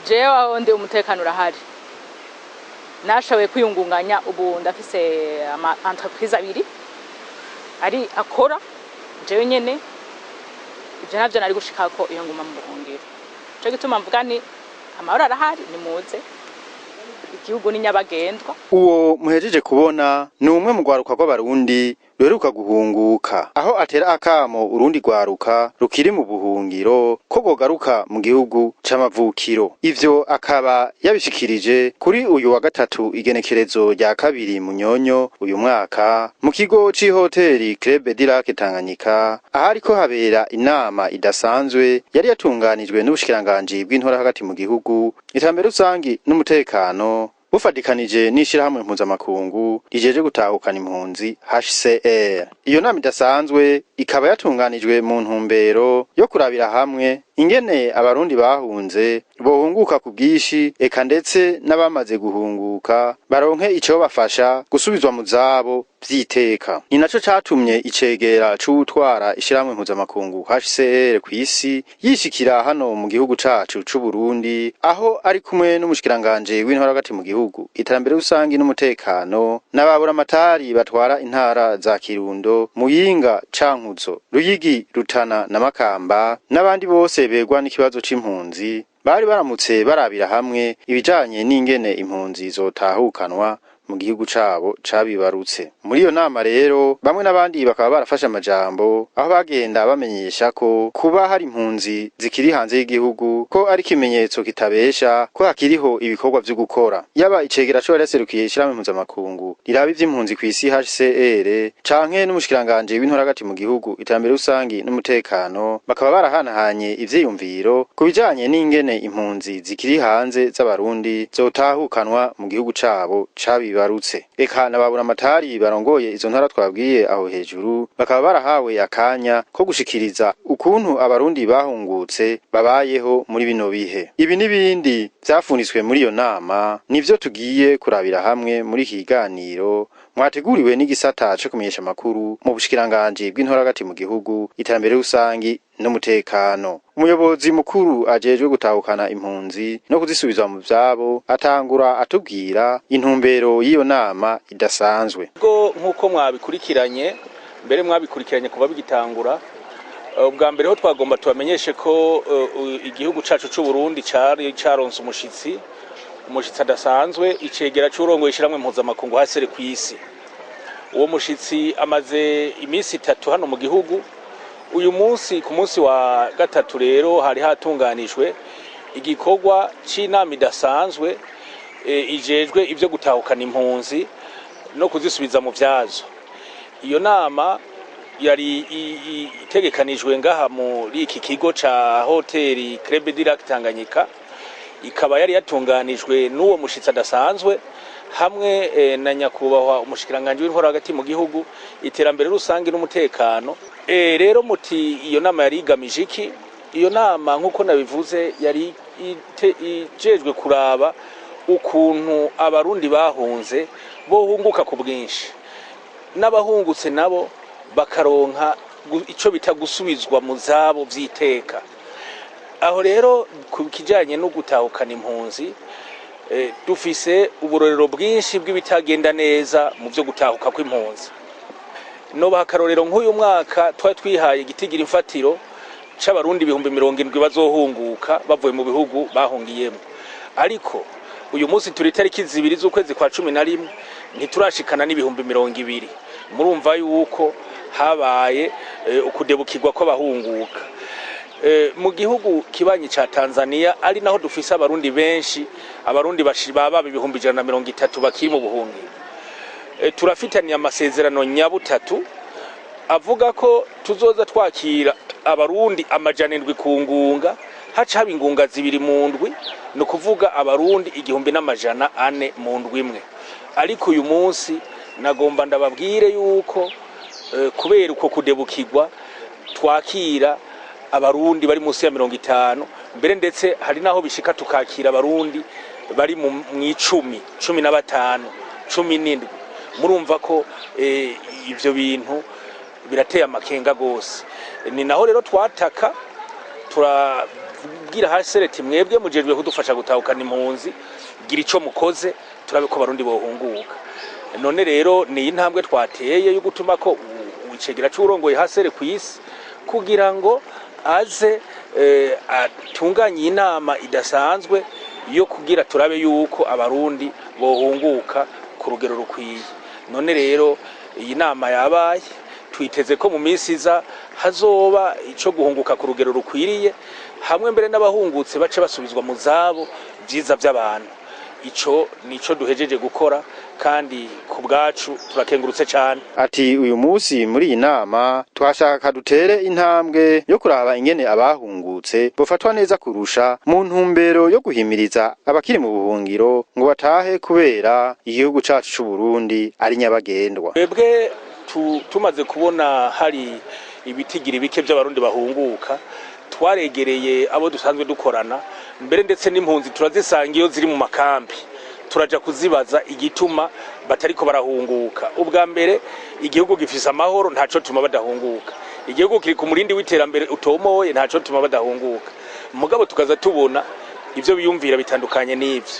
Jewe aho ndi umutekano urahari. Nashoboye kwiyungunganya, ubu ndafise ama entreprise abiri ari akora jewe nyene. Ivyo navyo nari gushikako iyo nguma mu buhungiro. Nico gituma mvuga nti amahoro arahari, nimuze, igihugu ni nyabagendwa. Uwo muhejeje kubona ni umwe mu rwaruka rw'Abarundi ruheruka guhunguka, aho atera akamo urundi rwaruka rukiri mu buhungiro ko rwogaruka mu gihugu c'amavukiro. Ivyo akaba yabishikirije kuri uyu wa gatatu, igenekerezo rya 2 Munyonyo uyu mwaka, mu kigo c'ihoteri Club du Lac Tanganyika, ahariko habera inama idasanzwe yari yatunganijwe n'ubushikiranganji bw'intora hagati mu gihugu, iterambere rusangi n'umutekano, bufadikanije n'ishirahamwe mpuzamakungu rijeje gutahukana impunzi HCR. Iyo nama idasanzwe ikaba yatunganijwe mu ntumbero yo kurabira hamwe ingene Abarundi bahunze bohunguka ku bwinshi, eka ndetse n'abamaze guhunguka baronke ico bafasha gusubizwa mu zabo vyiteka. Ni naco catumye icegera c'uwutwara ishirahamwe mpuzamakungu HCR kw'isi yishikira hano mu gihugu cacu c'Uburundi, aho ari kumwe n'umushikiranganje w'intwaro hagati mu gihugu, iterambere rusangi n'umutekano, n'ababuramatari batwara intara za Kirundo, Muyinga, Cankuzo, Ruyigi, Rutana na Makamba, n'abandi bose begwa n'ikibazo c'impunzi. Bari baramutse barabira hamwe ibijanye n'ingene impunzi zotahukanwa mu gihugu cabo cabibarutse. Muri iyo nama rero, bamwe n'abandi bakaba barafashe amajambo, aho bagenda bamenyesha ko kuba hari impunzi zikiri hanze y'igihugu ko ari ikimenyetso kitabesha ko hakiriho ibikorwa vyo gukora. Yaba icegera co yaserukiye ishirahamwe mpuzamakungu riraba ivy'impunzi kw'isi HCR, canke n'umushikiranganje w'intora hagati mu gihugu, iterambere rusangi n'umutekano, bakaba barahanahanye ivyiyumviro ku bijanye n'ingene impunzi zikiri hanze z'Abarundi zotahukanwa mu gihugu cabo cabibarutse. Eka n'ababuramatari barongoye izo ntara twabwiye aho hejuru bakaba barahawe akanya ko gushikiriza ukuntu Abarundi bahungutse babayeho muri bino bihe. Ibi n'ibindi vyafunitswe muri iyo nama nivyo tugiye kurabira hamwe muri iki kiganiro mwateguriwe n'igisata co kumenyesha amakuru mu bushikiranganji bw'intora hagati mu gihugu, iterambere rusangi n'umutekano. Umuyobozi mukuru ajejwe gutahukana impunzi no kuzisubiza mu vyabo atangura atubwira intumbero y'iyo nama idasanzwe. Ubwo nk'uko mwabikurikiranye, mbere mwabikurikiranye kuva bigitangura, ubwa mbere ho twagomba tubamenyeshe ko igihugu cacu c'u Burundi cari caronse umushitsi adasanzwe, icegera c'urongoye ishirahamwe mpuzamakungu HCR kw'isi. Uwo mushitsi amaze iminsi 3 hano mu gihugu. Uyu munsi ku munsi wa gatatu rero hari hatunganijwe igikorwa c'inama idasanzwe ijejwe ivyo gutahukana impunzi no kuzisubiza mu vyazo. Iyo nama yari itegekanijwe ngaha muri iki kigo ca hoteli Club du Lac Tanganyika, ikaba yari yatunganijwe n'uwo mushitsi adasanzwe hamwe na nyakubahwa umushikiranganje w'intwaro hagati mu gihugu, iterambere rusangi n'umutekano. Rero muti iyo nama yari igamije iki? Iyo nama, nk'uko nabivuze, yari ijejwe kuraba ukuntu Abarundi bahunze bohunguka ku bwinshi, n'abahungutse nabo bakaronka ico bita gusubizwa mu zabo vyiteka. Aho rero ku kijanye no gutahukana impunzi, dufise uburorero bwinshi bw'ibitagenda neza mu vyo gutahuka kw'impunzi. Nobaha akarorero nk'uyu mwaka twari twihaye igitigira imfatiro c'Abarundi 70,000 bazohunguka bavuye mu bihugu bahungiyemo, ariko uyu munsi turi itariki 2 z'ukwezi kwa 11, ntiturashikana n'20,000. Murumva yuko habaye ukudebukirwa kw'abahunguka. Mu gihugu kibanyi ca Tanzania, ari naho dufise Abarundi benshi, Abarundi baba 130,000 bakiri mu buhungiro, turafitaniye amasezerano nyabutatu avuga ko tuzoza twakira Abarundi 700 ku ngunga, haca haba ingunga 2 mu ndwi, ni ukuvuga Abarundi 1400 mu ndwi imwe. Ariko uyu munsi nagomba ndababwire yuko kubera uko kudebukirwa twakira Abarundi bari munsi ya 50, mbere ndetse hari naho bishika tukakira Abarundi bari mu 10, 15, 17. Murumva ko ivyo bintu birateye amakenga gose. Ni naho rero twataka, turabwira HCR: "Mwebwe mujejwe kudufasha gutahukana impunzi, gira ico mukoze turabe ko Abarundi bohunguka." None rero ni intambwe twateye yo gutuma ko icegera c'uwurongoye HCR kw'isi kugira ngo aze atunganye inama idasanzwe yo kugira turabe yuko Abarundi bohunguka ku rugero rukwiye. None rero iyi nama yabaye, twiteze ko mu minsi iza hazoba ico guhunguka ku rugero rukwiriye, hamwe mbere n'abahungutse bace basubizwa mu zabo vyiza vy'abantu. Ico nico duhejeje gukora, kandi ku bwacu turakengurutse cane. Ati: "Uyu munsi muri iyi nama twashaka dutere intambwe yo kuraba ingene abahungutse bofatwa neza kurusha, mu ntumbero yo guhimiriza abakiri mu buhungiro ngo batahe, kubera igihugu cacu c'u Burundi ari nyabagendwa." Twebwe tumaze kubona hari ibitigira bike by'Abarundi bahunguka, twaregereye abo dusanzwe dukorana, mbere ndetse n'impunzi turazisanga iyo ziri mu makambi, turaja kuzibaza igituma batariko barahunguka. Ubwa mbere, igihugu gifise amahoro, ntaco tuma badahunguka. Igihugu kiri ku murindi w'iterambere utomoye, ntaco tuma badahunguka. Mugabo tukaza tubona ivyo biyumvira bitandukanye n'ivyo.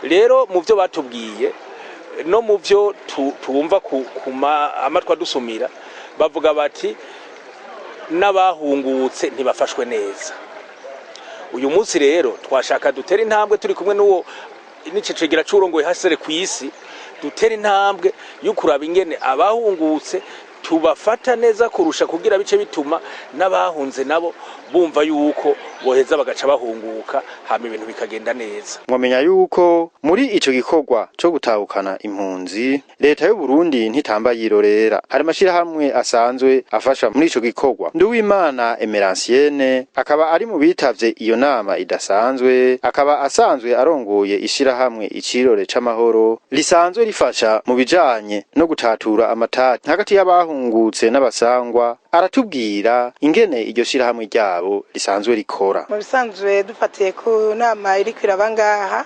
Rero mu vyo batubwiye no mu vyo twumva ku amatwi adusumira, bavuga bati n'abahungutse ntibafashwe neza. Uyu munsi rero twashaka dutere intambwe turi kumwe n'uwo n'icecegera c'urongoye HCR kw'isi, dutere intambwe yo kuraba ingene abahungutse tubafata neza kurusha, kugira bice bituma n'abahunze nabo bumva yuko boheza bagaca bahunguka, hama ibintu bikagenda neza. Mwamenya yuko muri ico gikorwa co gutahukana impunzi, leta y'u Burundi ntitamba yirorera. Hari amashirahamwe asanzwe afasha muri ico gikorwa. Nduwimana Emeransiene akaba ari mu bitavye iyo nama idasanzwe, akaba asanzwe arongoye ishirahamwe Icirore c'Amahoro, risanzwe rifasha mu bijanye no gutatura amatati hagati y'abahungutse n'abasangwa. Aratubwira ingene iryo shirahamwe ryabo risanzwe rikora. Mu bisanzwe, dufatiye ku nama iri kwiraba ngaha,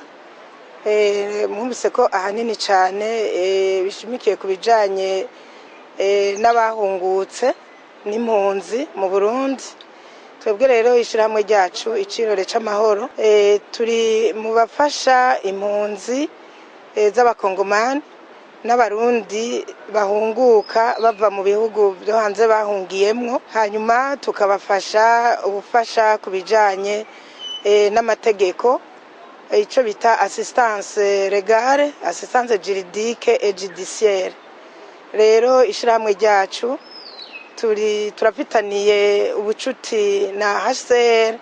mwumvise ko ahanini cyane bishimikiye ku bijanye n'abahungutse n'impunzi mu Burundi. Twebwe rero ishyirahamwe ryacu Icirore c'Amahoro, turi mu bafasha impunzi z'Abakongomani n'Abarundi bahunguka bava mu bihugu byo hanze bahungiyemwo, hanyuma tukabafasha ubufasha ku bijanye n'amategeko, icyo bita assistance légale, assistance juridique et judiciaire. Rero ishyirahamwe ryacu turi turafitaniye ubucuti na HCR,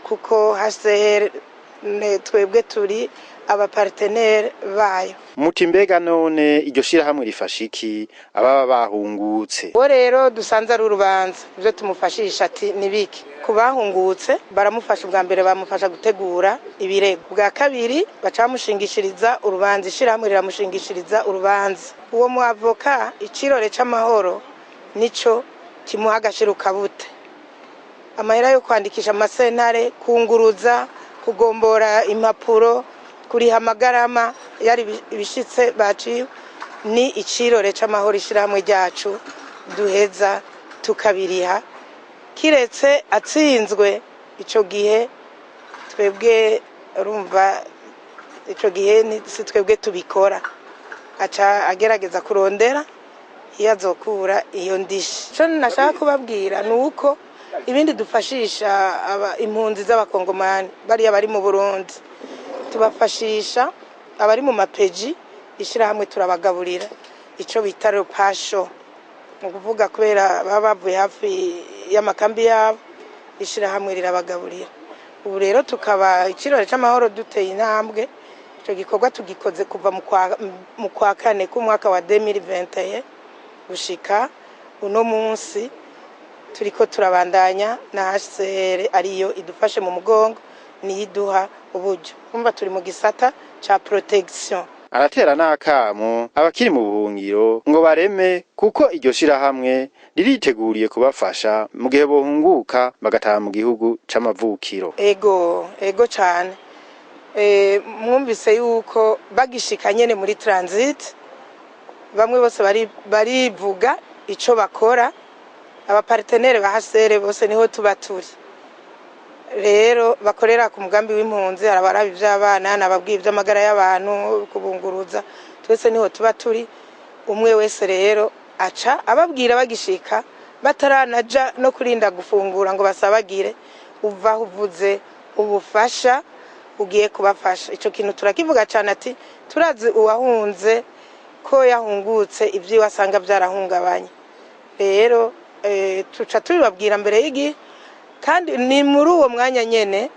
kuko HCR twebwe turi aba partenaires bayo. Muti: "Mbega none iryo shirahamwe rifasha iki ababa bahungutse?" Uwo rero dusanze ari urubanza, ibyo tumufashisha ati nibiki ku bahungutse? Baramufasha, ubwa mbere bamufasha gutegura ibirego, ubwa kabiri baca bamushingishiriza urubanza, ishyirahamwe riramushingishiriza urubanza. Uwo mu avocat, Icirore c'Amahoro nico kimuha agashiro kabute, amahera yo kwandikisha amasentare, kunguruza, kugombora impapuro, kuriha amagarama yari ibishitse baciwe, ni Icirore c'Amahoro, ishyirahamwe ryacu, duheza tukabiriha, kiretse atsinzwe. Ico gihe twebwe, urumva, ico gihe si twebwe tubikora, aca agerageza kurondera iyo azokura iyo ndishi. Ico nashaka kubabwira ni uko ibindi dufashisha impunzi z'Abakongomani bariya bari mu Burundi, tubafashisha abari mu mapeji, ishyirahamwe turabagaburira, icyo bita repas chaud, ni ukuvuga kubera baba bavuye hafi y'amakambi yabo, ishyirahamwe rirabagaburira. Ubu rero tukaba Ikirore cy'Amahoro duteye intambwe, icyo gikorwa tugikoze kuva mu kwa kane k'umwaka wa 2021 gushika uno munsi, turiko turabandanya na HCR, ariyo idufashe mu mugongo, niyo iduha uburyo. Kumva turi mu gisata ca protection. Aratera n'akamo abakiri mu buhungiro ngo bareme, kuko iryo shirahamwe ririteguriye kubafasha mu gihe bohunguka bagataha mu gihugu c'amavukiro. Ego, ego cane. Mwumvise yuko bagishika nyene muri transit, bamwe bose barivuga ico bakora. Aba partenaires ba HCR bose niho tuba turi. Rero bakorera ku mugambi w'impunzi, hari abaraba ivy'abana, nababwiye ivy'amagara y'abantu, kubunguruza, twese niho tuba turi. Umwe wese rero aca ababwira bagishika, bataranaja no kurinda gufungura ngo basabagire, uvaho uvuze ubufasha ugiye kubafasha. Ico kintu turakivuga cane, ati turazi uwahunze ko yahungutse ibyiwe asanga byarahungabanye. Rero tuca tubibabwira mbere y'igihe, kandi ni muri uwo mwanya nyene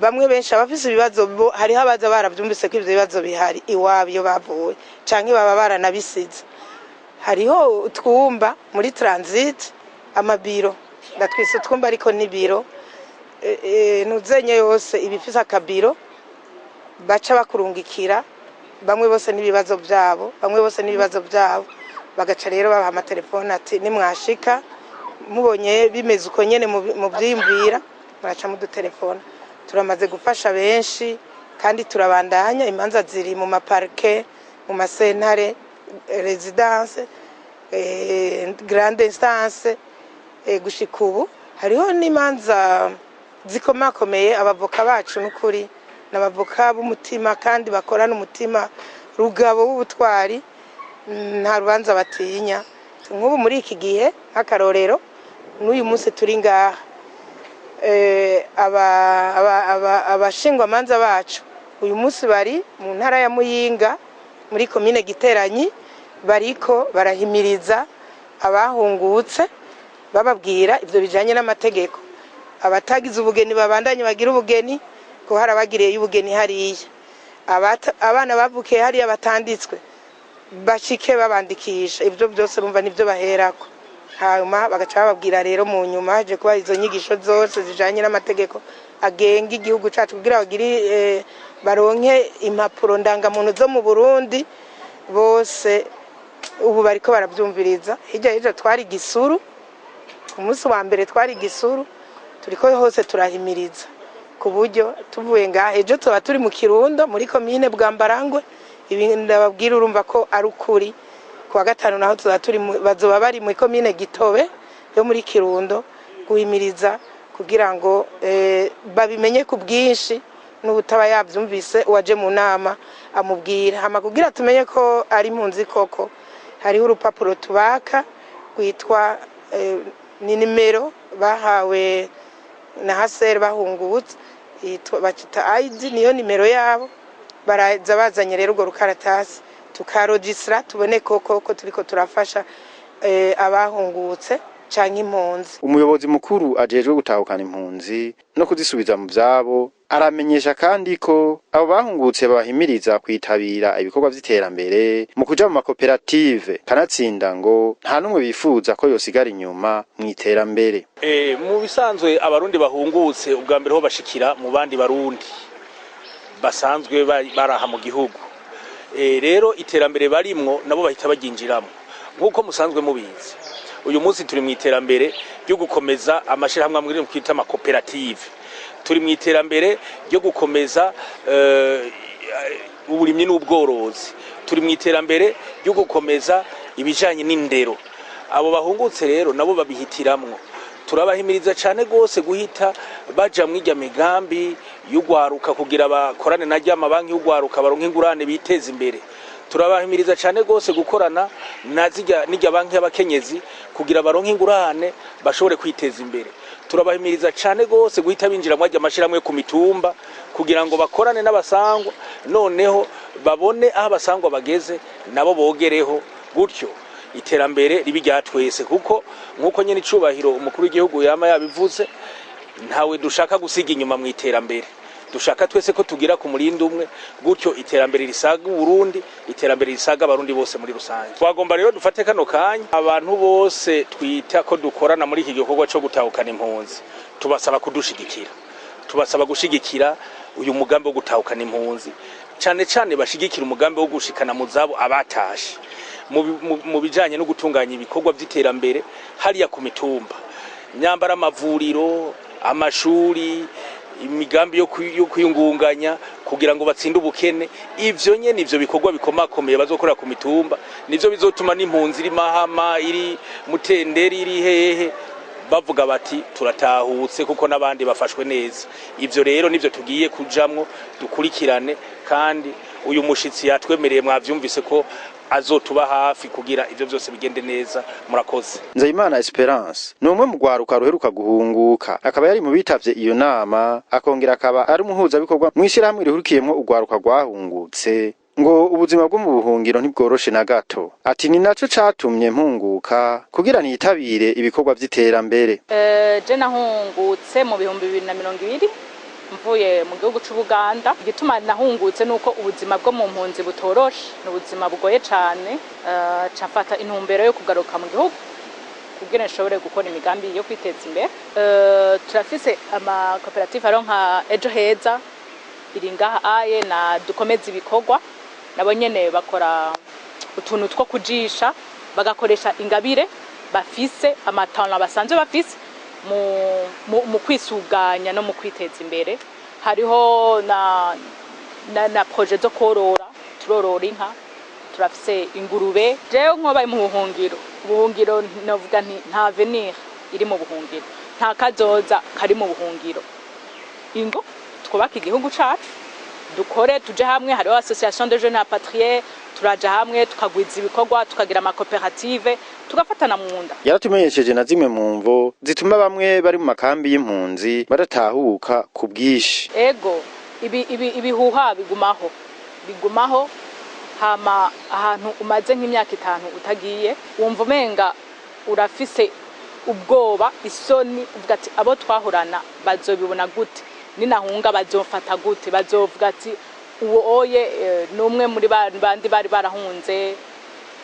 bamwe benshi abafise ibibazo hariho abaza baravyumvise ko ivyo bibazo bihari iwabo iyo bavuye, canke baba baranabisize. Hariho utwumba muri transit, amabiro ndatwise utwumba, ariko ni biro. Ntuzenye yose ibifise akabiro baca bakurungikira bamwe bose n'ibibazo byabo, bamwe bose n'ibibazo byabo, bagaca rero babaha amatelefone ati nimwashika mubonye bimeze uko nyene muvyiyumvira, muraca mudutelefona. Turamaze gufasha benshi kandi turabandanya. Imanza ziri mu maparike, mu masentare, résidence, grande instance, gushika ubu hariho n'imanza zikomakomeye. Abavoka bacu n'ukuri ni abavoka b'umutima kandi bakorana umutima rugabo w'ubutwari, nta rubanza batinya. Nk'ubu muri iki gihe, nk'akarorero, n'uyu munsi turi ngaha, abashingwamanza bacu uyu munsi bari mu ntara ya Muyinga, muri komine Giteranyi, bariko barahimiriza abahungutse, bababwira ivyo bijanye n'amategeko. Abatagize ubugeni babandanye bagira ubugeni, ko hari abagiriye ubugeni hariya. Abana bavukiye hariya batanditswe bashike babandikisha. Ibyo byose bumva nibyo baherako, hanyuma bagaca bababwira rero mu nyuma haje kuba izo nyigisho zose zijanye n'amategeko agenga igihugu cacu, kugira bagire baronke impapuro ndangamuntu zo mu Burundi. Bose ubu bariko baravyumviriza. Hirya y'ejo twari Gisuru, ku munsi wa mbere twari Gisuru, turiko hose turahimiriza, ku buryo tuvuye ngaha ejo tuba turi mu Kirundo, muri komine Bwambarangwe. Ibi ndababwira urumva ko ari ukuri. Ku wa gatanu naho tuba turi bazoba bari muri komine Gitobe yo muri Kirundo, guhimiriza kugira ngo babimenye ku bwinshi, n'ubutaba yabyumvise uwaje mu nama amubwira. Hama kugira tumenye ko ari impunzi koko, hariho urupapuro tubaka rwitwa ni nimero bahawe na HCR bahungutse, bacita ID, niyo nimero yabo. Baraza bazanye rero urwo rukaratasi, tukarogisira, tubone koko ko turiko turafasha abahungutse canke impunzi. Umuyobozi mukuru ajejwe gutahukana impunzi no kuzisubiza mu vyabo aramenyesha kandi ko abo bahungutse babahimiriza kwitabira ibikorwa vy'iterambere mu kuja mu makoperative, kanatsinda ngo nta n'umwe bifuza ko yosigara inyuma mu iterambere. Mu bisanzwe abarundi bahungutse ubwa mbere ho bashikira mu bandi barundi basanzwe baraha mu gihugu. Rero iterambere barimwo nabo bahita baryinjiramo. Nk'uko musanzwe mubizi, uyu munsi turi mu iterambere ryo gukomeza amashirahamwe amwe twita amakoperative, turi mu iterambere ryo gukomeza uburimyi n'ubworozi, turi mu iterambere ryo gukomeza ibijanye n'indero. Abo bahungutse rero nabo babihitiramwo. Turabahimiriza cyane rwose guhita baja mw'irya migambi y'ugwaruka, kugira bakorane na rya mabanki y'ugwaruka, baronke ingurane biteza imbere. Turabahimiriza cyane rwose gukorana na zirya n'irya banki y'abakenyezi, kugira baronke ingurane bashobore kwiteza imbere. Turabahimiriza cyane rwose guhita binjira mw'arya mashirahamwe ku mitumba, kugira ngo bakorane n'abasangwa, noneho babone aho abasangwa bageze nabo bogereho, gutyo iterambere ribi rya twese. Kuko nk'uko nyine icubahiro umukuru w'igihugu yama yabivuze, ntawe dushaka gusiga inyuma mu iterambere. Dushaka twese ko tugira ku murindi umwe, gutyo iterambere risaga Uburundi, iterambere risaga abarundi bose muri rusange. Twagomba rero dufate kano kanya, abantu bose twita ko dukorana muri iki gikorwa co gutahukana impunzi, tubasaba kudushigikira, tubasaba gushigikira uyu mugambi wo gutahukana impunzi. Cane cane bashigikira umugambi wo gushikana mu zabo abatashe mu bijanye no gutunganya ibikorwa vy'iterambere hariya ku mitumba, nyambara amavuriro, amashuri, imigambi yo kwiyungunganya kugira ngo batsinde ubukene. Ivyo nyene, ivyo bikorwa bikomakomeye bazokorera ku mitumba, nivyo bizotuma n'impunzi iri Mahama, iri Mutenderi, iri hehe, bavuga bati turatahutse, kuko n'abandi bafashwe neza. Ivyo rero nivyo tugiye kujamwo, dukurikirane. Kandi uyu mushitsi yatwemereye, mwavyumvise, ko azotuba hafi kugira ivyo vyose bigende neza. Murakoze. Nzeyimana Esperance ni umwe mu rwaruka ruheruka guhunguka, akaba yari mu bitavye iyo nama, akongera akaba ari umuhuzabikorwa mw'ishirahamwe rihurikiyemwo urwaruka rwahungutse. Ngo ubuzima bwo mu buhungiro ntibworoshe na gato. Ati ni naco catumye mpunguka kugira nitabire ibikorwa vy'iterambere. Je nahungutse mu 2020, mvuye mu gihugu c'Ubuganda. Igituma nahungutse nuko ubuzima bwo mu mpunzi butoroshe, ni ubuzima bugoye cane. Ca mfata intumbero yo kugaruka mu gihugu kugira nshobore gukora imigambi yo kwiteza imbere. Turafise amakoperative, hariho nka Ejo Heza iri ngaha aye na Dukomeze Ibikorwa, nabo nyene bakora utuntu two kujisha, bagakoresha ingabire bafise, amatana basanzwe bafise mu kwisuganya no mu kwiteza imbere. Hariho na projet zo korora, turorora inka, turafise ingurube. Jewe nkobaye mu buhungiro, ubuhungiro novuga nti nta avenir iri mu buhungiro, nta kazoza kari mu buhungiro. Ingo twubake igihugu cacu, dukore, tuje hamwe. Hariho association de jeunes rapatriés, turaja hamwe tukagwiza ibikorwa, tukagira amakoperative, tugafatana mu nda. Yaratumenyesheje na zimwe mu mvo zituma bamwe bari mu makambi y'impunzi badatahuka ku bwinshi. Ego, ibi ibihuha bigumaho, bigumaho. Hama ahantu umaze nk'imyaka 5 utagiye, wumva umenga urafise ubwoba, isoni, uvuga ati abo twahorana bazobibona gute? Ninahunga bazofata gute? Bazovuga ati uwo oye ni umwe muri bandi bari barahunze.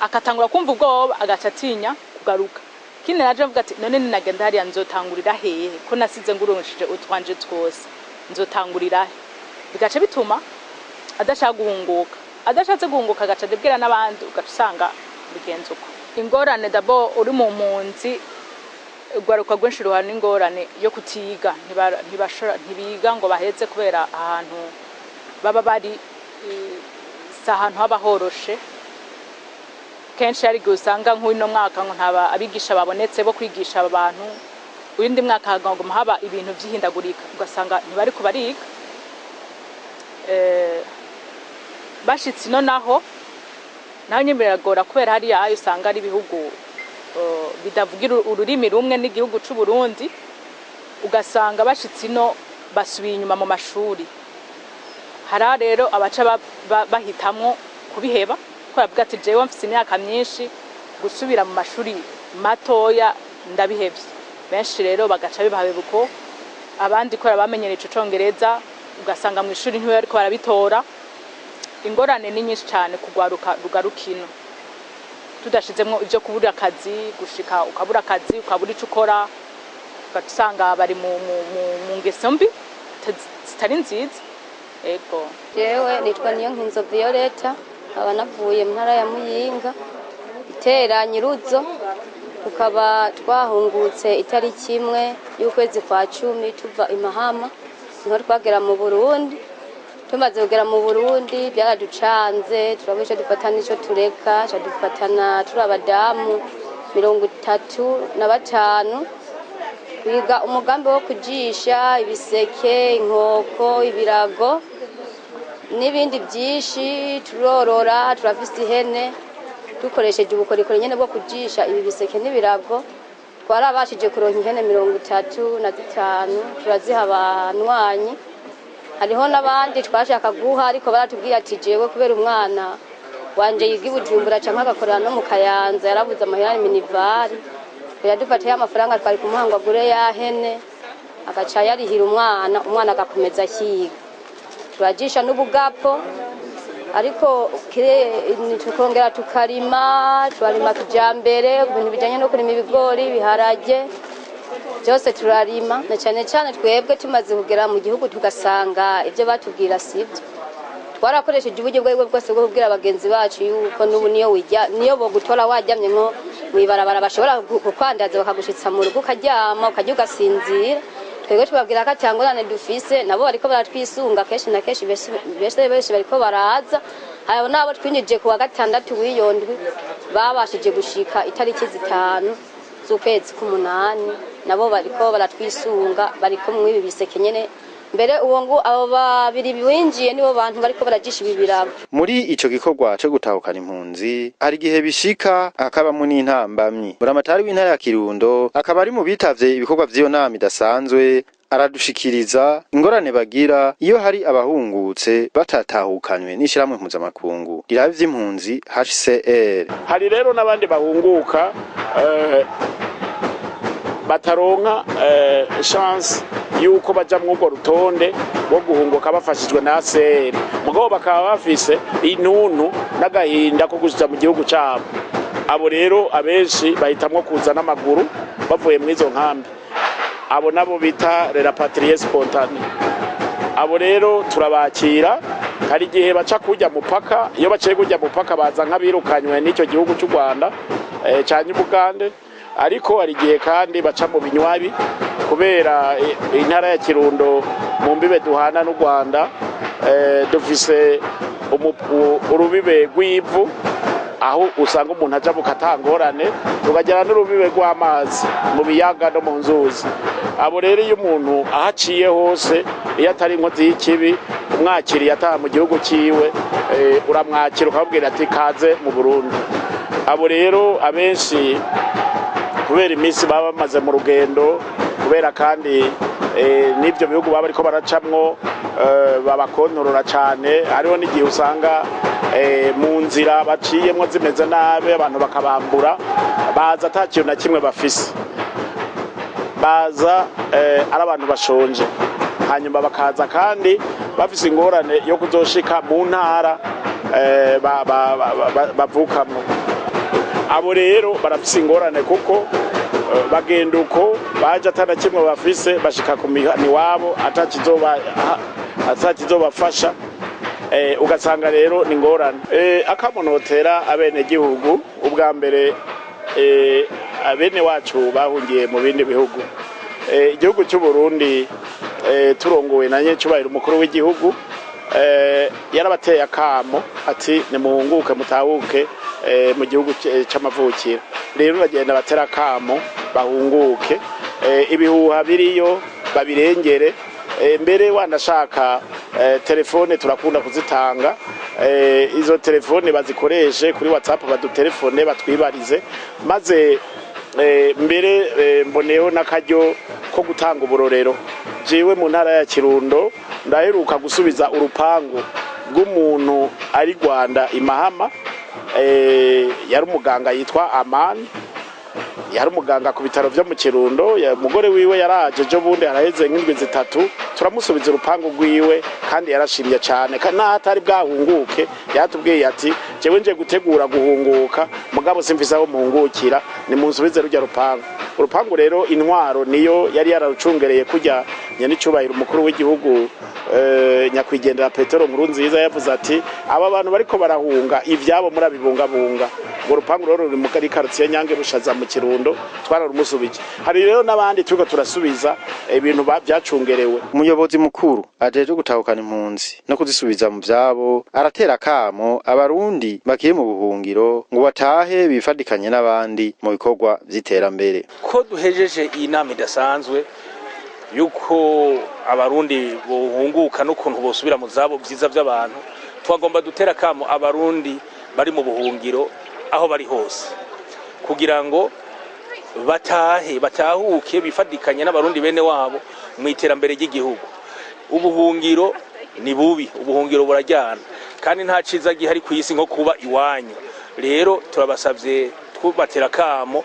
Akatangura kumva ubwoba, agaca atinya kugaruka. Kindi naje mvuga ati none ninagenda hariya nzotangurira hehe, ko nasize ngurunshije utwanje twose, nzotangurira he? Bigaca bituma adashaka guhunguka. Adashatse guhunguka, agaca adebwira n'abandi, ugaca usanga bigenze uko. Ingorane d'abord, uri mu mpunzi, urwaruka rwinshi ruhana n'ingorane yo kutiga. Ntibashobora, ntibiga ngo baheze, kubera ahantu baba bari si ahantu haba horoshe. Kenshi hari igihe usanga nk'uno mwaka ngo ntaba abigisha babonetse bo kwigisha aba bantu, uyundi mwaka hagomba haba ibintu vy'ihindagurika, ugasanga ntibariko bariga. Bashitse ino naho, naho nyene biragora, kubera hariya ayo usanga ari ibihugu bidavugira ururimi rumwe n'igihugu c'u Burundi, ugasanga bashitse ino basubiye inyuma mu mashuri. Hari rero abaca bahitamwo kubiheba, ko bavuga ati jewe mfise imyaka myinshi, gusubira mu mashuri matoya ndabihevye. Benshi rero bagaca bibaheba uko. Abandi kubera bamenyereye ico congereza, ugasanga mu ishuri ntiwe bariko barabitora. Ingorane ni nyinshi cane kugwaruka rugaruka ino, tudashizemwo ivyo kubura akazi, gushika ukabura akazi, ukabura ico ukora, ugaca usanga bari mu ngeso mbi zitari nziza. Ego. Jewe nitwa Niyonkinzo Violeta, nkaba navuye mu ntara ya Muyinga, itera Nyiruzo. Tukaba twahungutse itariki 1 y'ukwezi kwa 10, tuva i Mahama, niho twagera mu Burundi. Tumaze kugera mu Burundi byaraducanze, turabura ico dufata n'ico tureka. Ca dufatana turi abadamu 35, twiga umugambi wo kujisha ibiseke, inkoko, ibirago n'ibindi byinshi. Turorora, turafise ihene. Dukoresheje ubukorikori nyene bwo kujisha ibi biseke n'ibirago, twarabashije kuronka ihene 35, turaziha abanywanyi. Hariho n'abandi twashaka guha, ariko baratubwiye ati jewe kubera umwana wanje yiga i Bujumbura canke agakorera no mu Kayanza, yarabuze amahera ya minerval, yadufatiye amafaranga twari kumuha ngo agure ya hene, agaca yarihira umwana, umwana agakomeza akiga. Turajisha n'ubugapo, ariko tukongera tukarima, turarima kijambere, ibintu bijanye no kurima ibigori, ibiharage, byose turarima. Na cyane cyane twebwe tumaze kugera mu gihugu tugasanga ibyo batubwira sibyo. Twarakoresheje uburyo bwo bwose bwo kubwira bagenzi bacu yuko n'ubu niyo wijya, niyo bogutora wajyamye nko mwibarabara, bashobora kukwandaza bakagushitsa mu rugo, ukaryama, ukajya ugasinzira. Twebwe tubabwira ko atangorane dufise, nabo bariko baratwisunga. Kenshi na kenshi benshi bariko baraza. Hari n'abo twinjije ku wa gatandatu w'iyo ndwi, babashije gushika itariki 5 z'ukwezi k'umunani. Nabo bariko baratwisunga, bariko mw'ibi biseke nyene. Mbere uwo ngo abo babiri binjiye nibo bantu bariko barajisha ibi birago. Muri ico gikorwa co gutahukana impunzi, hari igihe bishika hakabamwo n'intambamyi. Buramatari w'intara ya Kirundo akaba ari mu bitavye ibikorwa vy'iyo nama idasanzwe, aradushikiriza ingorane bagira iyo hari abahungutse batatahukanywe n'ishirahamwe mpuzamakungu riraba ivy'impunzi HCR. Hari rero n'abandi bahunguka bataronka chance yuko baja mw'urwo rutonde rwo guhunguka bafashijwe na ACR, mugabo bakaba bafise intuntu n'agahinda ko gushika mu gihugu cabo. Abo rero abenshi bahitamwo kuza n'amaguru bavuye mw'izo nkambi. Abo nabo bita rapatriés spontanés. Abo rero turabakira. Hari igihe baca kujya mupaka. Iyo baciye kujya mupaka, baza nk'abirukanywe n'icyo gihugu cy'u Rwanda canke Ubugande. Ariko hari igihe kandi baca mu binywabi, kubera intara ya Kirundo mu mbibe duhana n'u Rwanda, dufise urubibe rw'ivu aho usanga umuntu aja bukatangorane, tukagera n'urubibe rw'amazi mu biyaga no mu nzuzi. Abo rero iyo umuntu ahaciye hose, iyo atari inkozi y'ikibi, umwakiriye ataha mu gihugu ciwe, uramwakira ukamubwira ati: "Kaze mu Burundi." Abo rero abenshi, kubera iminsi baba bamaze mu rugendo, kubera kandi n'ibyo bihugu baba bariko baracamwo babakontorora cane, hariho n'igihe usanga mu nzira baciyemwo zimeze nabi, abantu bakabambura. Baza ata kintu na kimwe bafise, baza ari abantu bashonje, hanyuma bakaza kandi bafise ingorane yo kuzoshika mu ntara bavukamwo. Abo rero barafise ingorane kuko bagenda uko baje atana kimwe bafise, bashika ku mihana iwabo atakizobafasha, ugasanga rero ni ingorane. Akamonotera abenegihugu, ubwa mbere abene wacu bahungiye mu bindi bihugu, igihugu cy'u Burundi turongowe na nyecubahiro umukuru w'igihugu yarabateye akamo ati: "Nimuhunguke, mutahuke mu gihugu c'amavukiro." Rero bagenda batera akamo bahunguke, ibihuha biriyo babirengere. Mbere wanashaka telefone turakunda kuzitanga. Izo telefone bazikoreshe kuri WhatsApp, badutelefone, batwibarize. Maze mbere mboneyeho n'akaryo ko gutanga uburorero. Jewe mu ntara ya Kirundo ndaheruka gusubiza urupangu rw'umuntu ari Rwanda imahama, yari umuganga yitwa Amani, yari umuganga ku bitaro vyo mu Kirundo. Umugore wiwe yaraje ejo bundi, haraheze nk'indwi 3, turamusubiza urupangu rwiwe kandi yarashimye cyane. Naho atari bwahunguke, yatubwiye ati: "Jewe nje gutegura guhunguka, mugabo simfise aho muhungukira, nimunsubize rujya rupangu." Urupangu rero intwaro niyo yari yararucungereye, kujya nyenicubahiro umukuru w'igihugu nyakwigendera Petero Nkurunziza yavuze ati: "Aba bantu bariko barahunga, ivyabo murabibungabunga." Urwo rupangu rero ruri muri quartier Nyange Rushaza mu Kirundo, twararumusubije. Hari rero n'abandi turiko turasubiza ibintu byacungerewe. Umuyobozi mukuru ajejwe gutahukana impunzi no kuzisubiza mu vyabo aratera akamo abarundi bakiri mu buhungiro ngo batahe bifadikanye n'abandi mu bikorwa vy'iterambere. Ko duhejeje iyi nama idasanzwe yuko abarundi bohunguka n'ukuntu bosubira mu zabo vyiza vy'abantu, twagomba dutera akamo abarundi bari mu buhungiro aho bari hose kugira ngo batahe, batahuke, bifadikanye n'abarundi bene wabo mu iterambere ry'igihugu. Ubuhungiro ni bubi, ubuhungiro burajyana, kandi nta ciza gihari ku isi nko kuba iwanyu. Rero turabasavye, twubatera akamo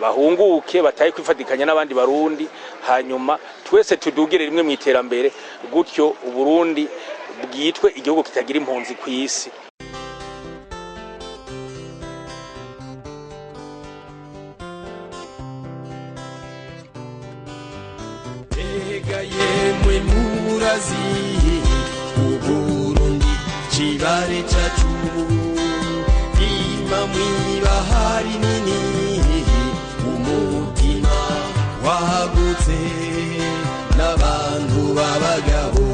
bahunguke, batahe kwifatikanya n'abandi barundi, hanyuma twese tudugire rimwe mu iterambere, gutyo Uburundi bwitwe igihugu kitagira impunzi ku isi. Erega yemwe murazi Uburundi. Cibare cacu ima mw'ibahari nini, umutima wagutse n'abantu b'abagabo,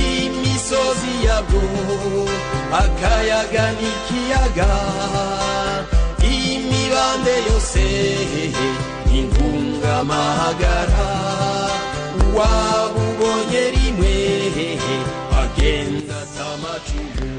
imisozi yabwo, akayaga n'ikiyaga, imibande yose intungamahagara. Wabubonye rimwe agenda atamacumu.